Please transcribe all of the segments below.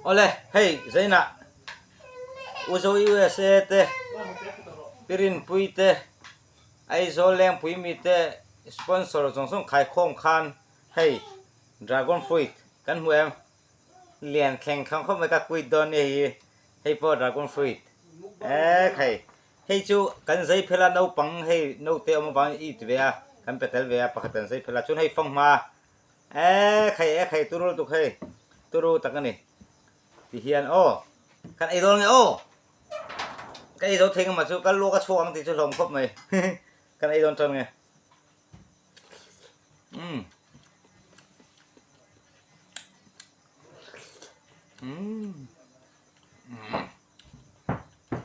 Awle hei Zainah Uzo USA te Pirinpui te Aizawl Lengpui mi te sponsor zawng zawng khaikhawm khan hei dragon fruit kan hmu em lian thleng thleng khawp mai ka quit dawn nia hei hi hei pawh dragon fruit ek hei hei chu kan zai phel a naupang hei naute awm avangin i it ve a kan pe tel ve a pakhat kan zai phel a chuan hei fanghma ek hei ek hei turu lutuk hei turu tak a ni ti hian aw kan ei dawn nge aw ka ei zo thei ngam chu ka luak a chhuak ang tih chu hlawm khawp mai kan ei dawn tan nge. Umm. Umm.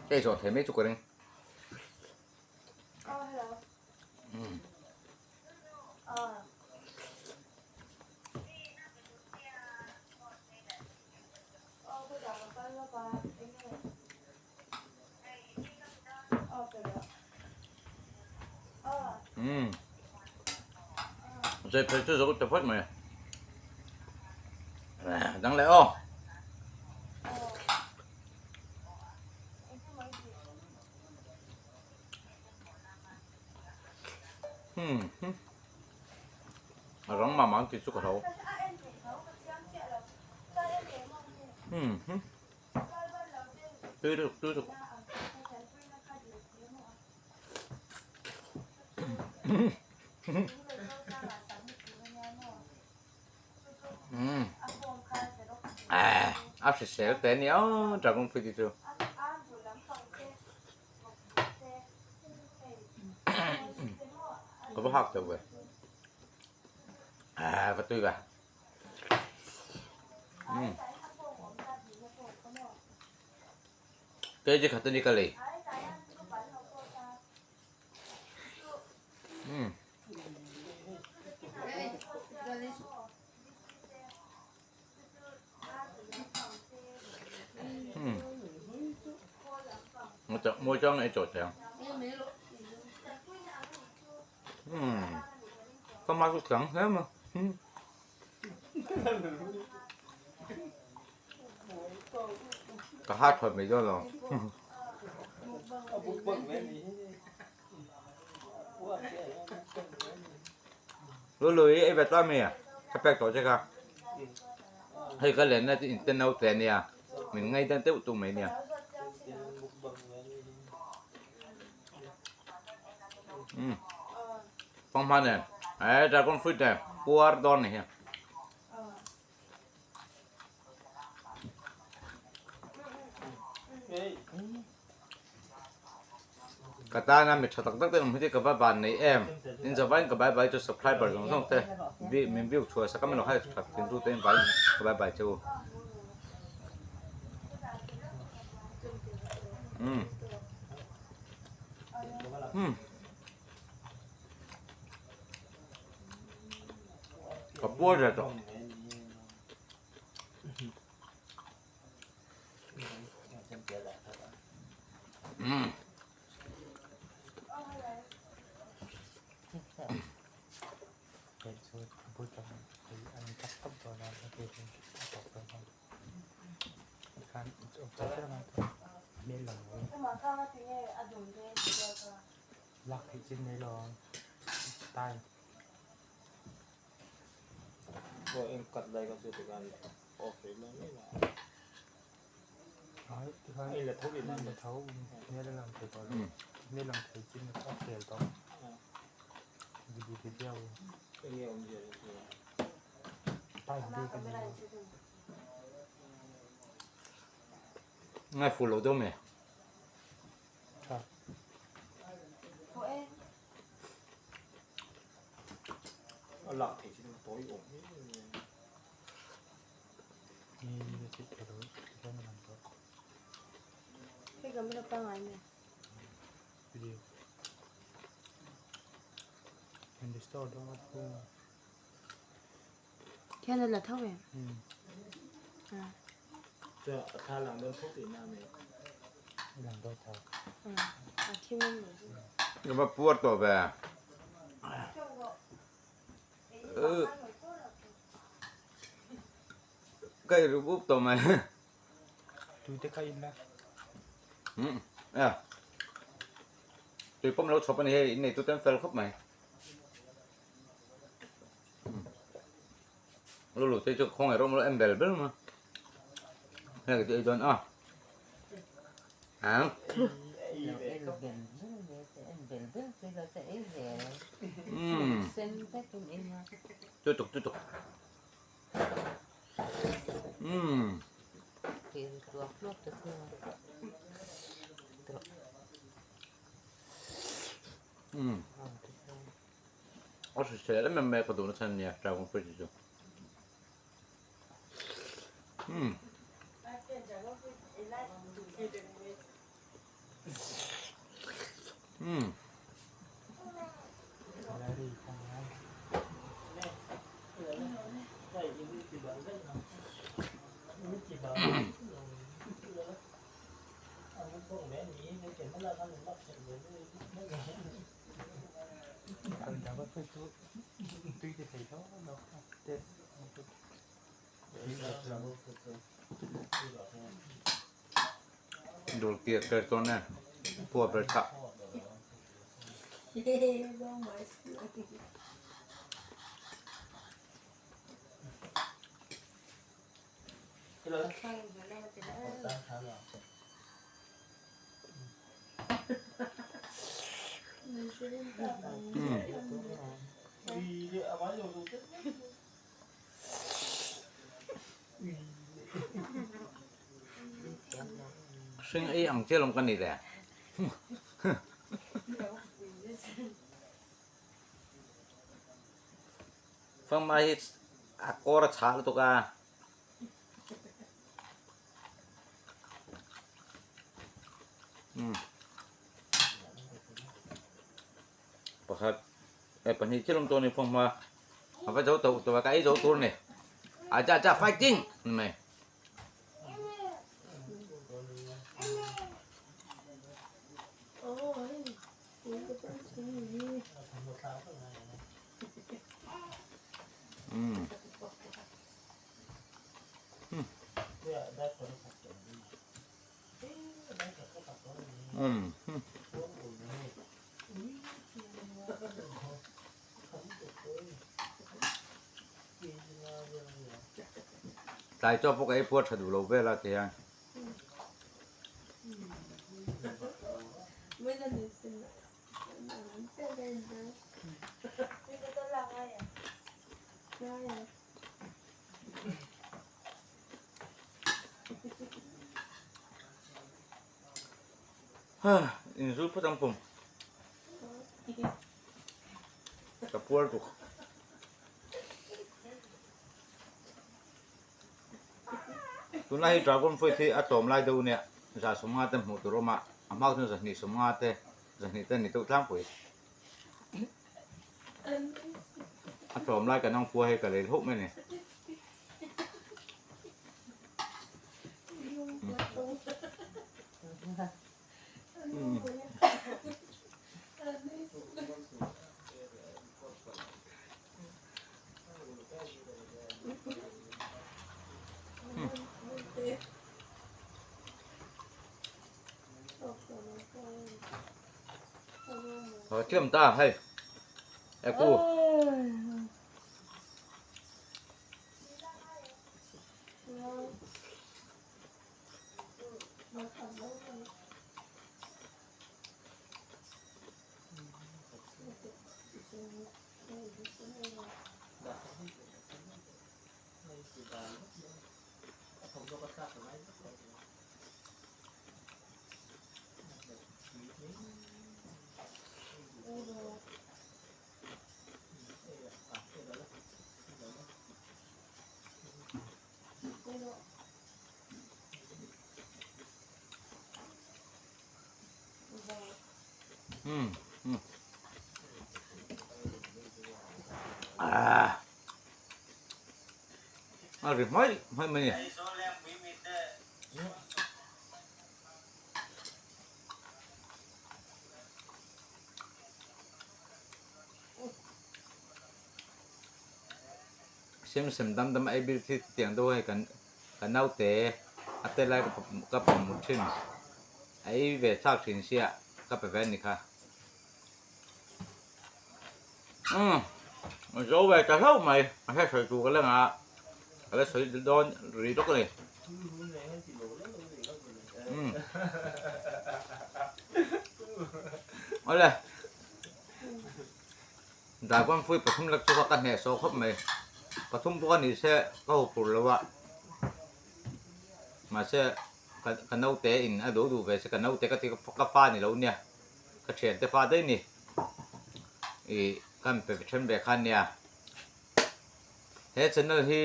Cái giò thấy mấy chục cái đấy. Umm. Umm zei phei chu zo ta phawt mai dang leh aw umm a rang mah mah ang tih chu ka hlau umm. Tui ruk tui ruk. Umm. A hrisel te ania aw dragon fruit hi chu. Ka va hak teuh ve. Va tui ve. Umm. Kg khat a ni ka lei. Umm. Umm. Mawi chang ei chaw thei ang. Umm ka hma chu tlang hle mai ka hat phawt mai dawn lo Lului ei ve ta mi ka pek tawh che kha hei ka lenna chu inte naute ania min ngaihdan deuh tum mai ania. Umm fanghma nen eh dragon fruit nen puar dawn ni hi. Ka tana mi tha tak tak te awm hi ka va van nei em in zavaiin ka bye bye chu subscriber zawng zawng te min view chhuah sak a min lo hai that thin tu te in vaiin ka bye bye che u. Umm. Umm. Ka puar zel tawh. Umm. Ngai fuh lo deuh mai. Ka va puar tawh ve. Ka i ru up tawh mai. Tui te kha in la. Um a tui pawm lo chhawp a ni hei in neitu te an fel khawp mai. Lulu te chu khawngaih rawh maw en bel bel mai hei ka ti ei dawn a ang. Um chutuk chutuk um. Um. A hrisel em em mai a ka duh na chhan ania dragon fruit hi chu. Umm. Umm. Dul kiak ber chuan e pua ber chah. Hring ei ang chiah lawm ka ni le. Fangma hi a kawr a chhah lutuk a. Pakhat eh pahnih thil awm tawh a ni fawng hma a va zo tawh tawh a ka ei zo tur a ni acha acha fighting ni mai. Tlai chaw pawh ka ei phuar tha duh lo vel a ti hian. Inzul phawt ang pum. Ka puar tuk. Tunlai hi dragon fruit hi a tlawm lai deuh nia za sawmnga te hmuh tur awm a, a hma chuan zahnih sawmnga te zahnih te a ni deuh tlangpui. A tlawm lai kan ang fua hei ka lei hlauh mai a ni. Ờ, chưa ta hay. Ê cô. Um um ah a ri hmai hmai mai a ni. Sem sem dam dam a ei bil thil tiang deuh a hei kan kan naute a. A tel lai ka pawm mut thin. A ei ve chak thin sia ka pe ve a ni kha. Umm zo ve ta hlauh mai a hre sawi tur ka la ngah a ka la sawi dawn rih lawk a ni. Umm awle dragon fruit pathum lek chu ka hnehsawh khawp mai pathum pawh a ni se ka huphurh lo a mahse ka naute in a duh duh ve se ka naute ka ti ka fa ni lo nia. Ka thiante fa daih ni. Ih kan pe then ve khan nia. He channel hi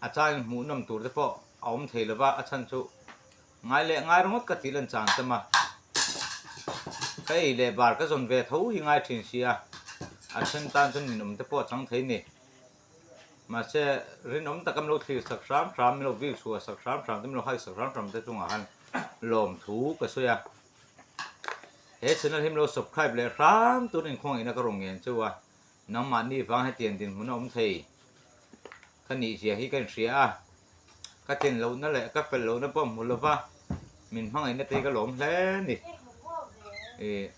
a chang hmuh nawm tur te pawh a awm thei lova a chhan chu ngai leh ngai ringawt ka tih lan chang tam a. Ka ei leh bar ka zawn ve tho hi ngai thin sia a then tan chuan ninawm te pawh a chang thei ni. Mahse rinawm taka min lo thlir sak hram hram min lo view chhuah sak hram hram te min lo hike sak hram hram te chungah khan lawmthu ka sawi a. He channel hi milo subscribe leh hram tur inkhawng ina ka rawn ngen cheu a, nangmahni vang hetiang dinhmun a awm thei ka nih zia hi ka inhria a, ka tlin lohna leh ka fel lohna pawh hmu lova min hmangaihna te hi ka lawm hle a ni. Ih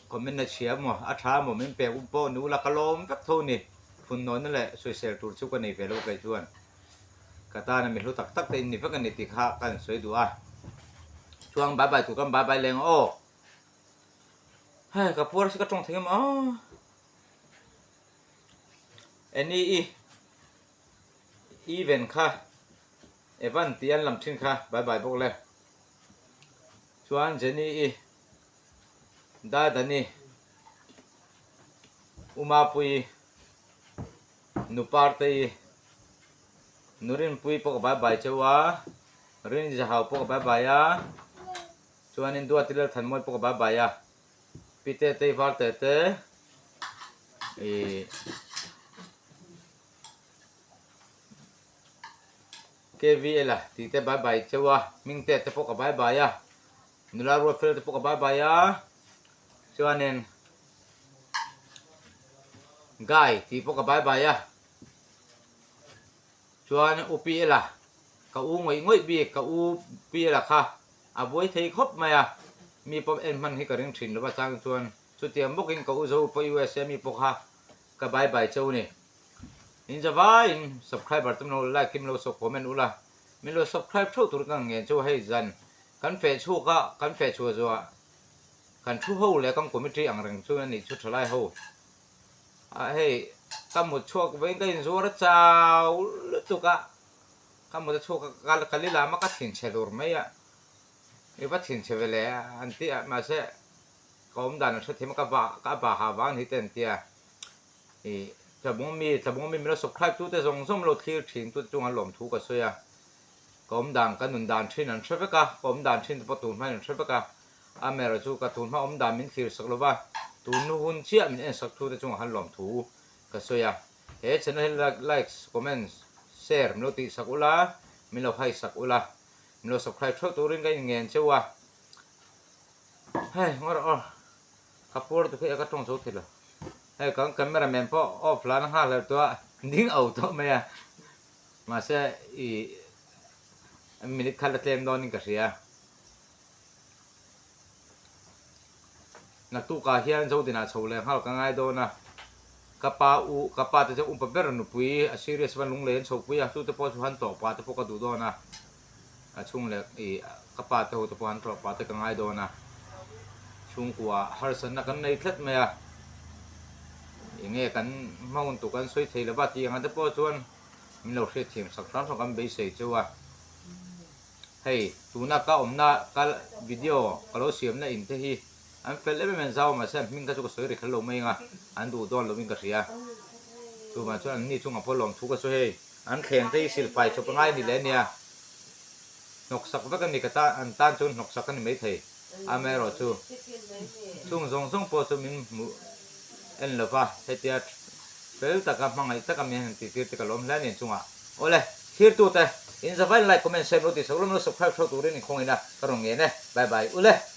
comment na chhia maw a tha maw min pek um pawh ni ula ka lawm vek tho a ni, phunnawnna leh sawisel tur chu ka nei ve lo kei chuan. Ka tana mi hlu tak tak te in ni vek a ni tih kha ka han sawi duh a. Chuan bye bye tur kan bye bye leng aw. Hei ka puar si ka tawng thei em aw. Eni i even kha Evan tih an lam thin kha bye bye bawk le. Chuan Jenny i Dadani Umapui Nupartei Nurinpui pawh ka bye bye cheu a, Rinzahau pawh ka bye bye a, chuanin Duati Lalthanmawi pawh ka bye bye a, Pitetei Vartete ih KVL a tih te bye bye cheu a, Hmingtea te pawh ka bye bye a, Nula Ruatfela te pawh ka bye bye a, chuanin Guy tih pawh ka bye bye a, chuan U Piela ka u ngawih ngawih bik ka U Piela kha a buai thei khawp mai a, mi pawh en hman hi ka ring thin lova chang chuan chutiang bawkin ka u Zo pawh USA mi pawh kha ka bye bye cheu ni. In zavaiin subscriber te min lo like in min lo comment ula, min lo subscribe theuh tur ka ngen chu hei zan kan feh chhuak a, kan feh chhuah zawh ah Kan thu ho leh kan committee ang reng chu a nih chu thalai ho. Ah hei ka mut chhuak vawiin ka inzuar a chau lutuk a, ka mut a chhuak a ka li lam a ka thinchhe dur mai a, i va thinchhe ve le an ti a mahse ka awm dan an hrethiam a ka va ka ba ha vang ni te an ti a, ih tlabung mi tlabung mi min lo subscribe tu te zawng zawng min lo thlir thin tu te chungah lawm thu ka sawi a, ka awm dan ka nun dan thin an hre vek a, ka awm dan thin te pawh tun hmain an hre vek a. Amaherawh chu ka tun hma awm dan min thlir sak lova, tun nu hun chiah min en sak thu te chungah khan lawm thu ka sawi a. He channel hi like, likes, comments, share min lo tih sak ula, min lo hai sak ula, min lo subscribe theuh turin ka inngen cheu a. Hei ngawr aw, ka puar tu khi ka tawng zo thei lo. Hei kan camera man pawh off lan a nghak hleuh tawh a, ding au tawh mai a. Mahse i minute khat la tlem dawnin ka hria. Naktukah hian Zodinah chho leh nghal ka ngai dawn a, ka pa u, ka pa te chu upa ber nupui a serious van lunglei an chhopui a, chute pawh chu han tlawh pah te pawh ka duh dawn a, a chhung leh ih ka pa te ho te pawh han tlawh pah te ka ngai dawn a, chhungkua harsatna kan nei tlat mai a, enge kan hmangawn tur kan sawi thei lova tih ang te pawh chuan min lo hriatthiam sak hram hram kan beisei chu a. Hei tuna ka awmna ka video ka lo siamna in te hi an fel em em an zau a mahse an hming kha chu ka sawi ri kher lo mai anga an duh dawn lovin ka hria. Chuvang chuan an ni chungah pawh lawmthu ka sawi hei an thleng te hi silfai chawp a ngai ni leh ania hnawksak vek a ni ka tan an tan chuan hnawksak a ni maithei amaherawh chu chung zawng zawng pawh chu min hmuh en lova hetia fel taka hmangaih taka min han tihtir te ka lawm hle a ni chungah. Awle, thirtute, in zavain like, comment, share lo tih sak rawh, lo subscribe theuh turin inkhawngin a, ka rawn ngen e. Bye bye ule.